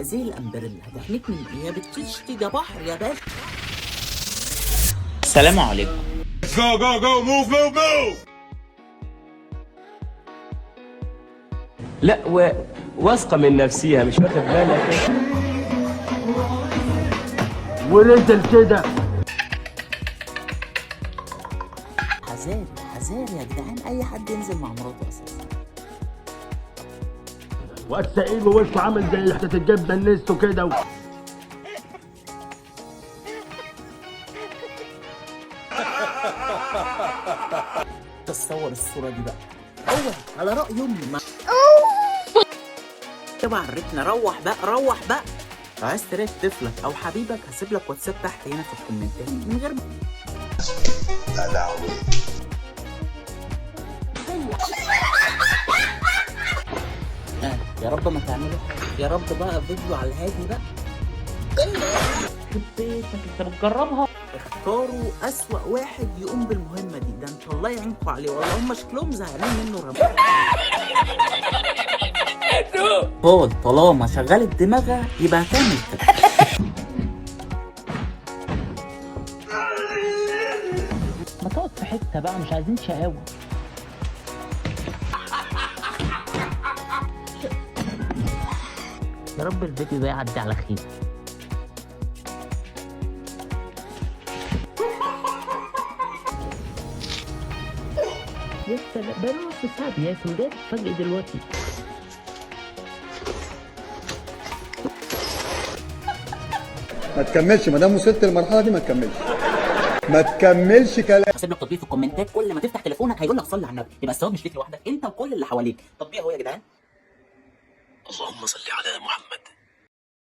هذه ال umbrella هتحميك من ايه؟ بتشتي، ده بحر يا باشا. السلام عليكم. Go, go, go, move, move, move! لا واثقة من نفسيها، مش واخد بالك؟ ونزل كده. حذاري حذاري يا جدعان، اي حد ينزل مع مراته اساسا. وتلاقيه وشه عامل زي حتة الجبنة النستو كده. تصور الصورة دي بقى اوعى على رأي امي ما يابا عرفنا. روح بقى، روح بقى. لو عايز تراقب طفلك او حبيبك هسيب لك واتساب تحت هنا في الكومنتات من غير ما يا رب ما تعملوا حاجة. يا رب بقى فيديو على الهادي بقى. بيتك انت بتجربها. اختاروا اسوأ واحد يقوم بالمهمة دي، ده انتوا الله يعينكم عليه والله، هم شكلهم زهقانين منه. رمى اطفال طالما شغلت دماغها يبقى هتعمل كده. ما تقعد في حتة بقى، مش عايزين شقاوة. يا رب الفيديو ده يعدي على خير. يا سلام، بقاله نص ساعة بياكل، جاي تتفاجئ دلوقتي. ما تكملش، ما دام وصلت للمرحلة دي ما تكملش، ما تكملش كلام. هسيب لك تطبيق في الكومنتات، كل ما تفتح تليفونك هيقول لك صلي على النبي، يبقى الثواب مش ليك لوحدك، انت وكل اللي حواليك. تطبيق اهو يا جدعان. اللهم صل على محمد.